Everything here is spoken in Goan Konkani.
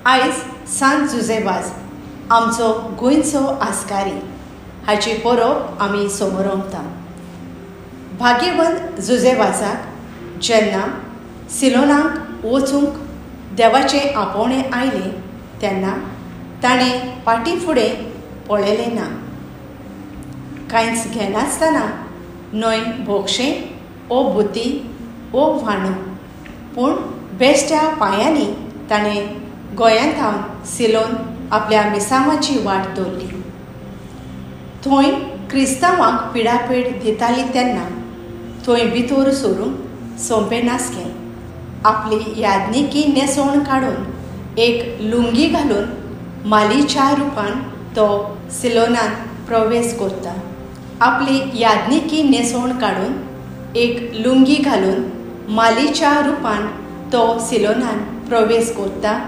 आयज सांत जुझे वाज आमचो गोंयचो आस्कारी हाची परब आमी समोरमता. भाग्यवंत जुझे वाजाक जेन्ना सिलोनाक वचूंक देवाचें आपोवणें आयलें तेन्ना ताणें फाटीं फुडें पळयलें ना. कांयच घेनासतना न्हय भोगशें ओ बुती ओ व्हाणो, पूण बेश्ट्या पांयांनी ताणें गोंयांत सिलोन आपल्या मिसांवाची वाट दवरली. थंय क्रिस्तांवांक पिडापीड दिताली तेन्ना थंय भितर सरूंक सोंपें नासलें. आपली यादनिकी न्हेसवण काडून एक लुंगी घालून मालीच्या रुपान तो सिलोनांत प्रवेश करता. आपली यादनिकी न्हेसवण काडून एक लुंगी घालून मालीच्या रुपान तो सिलोनांत प्रवेश करता.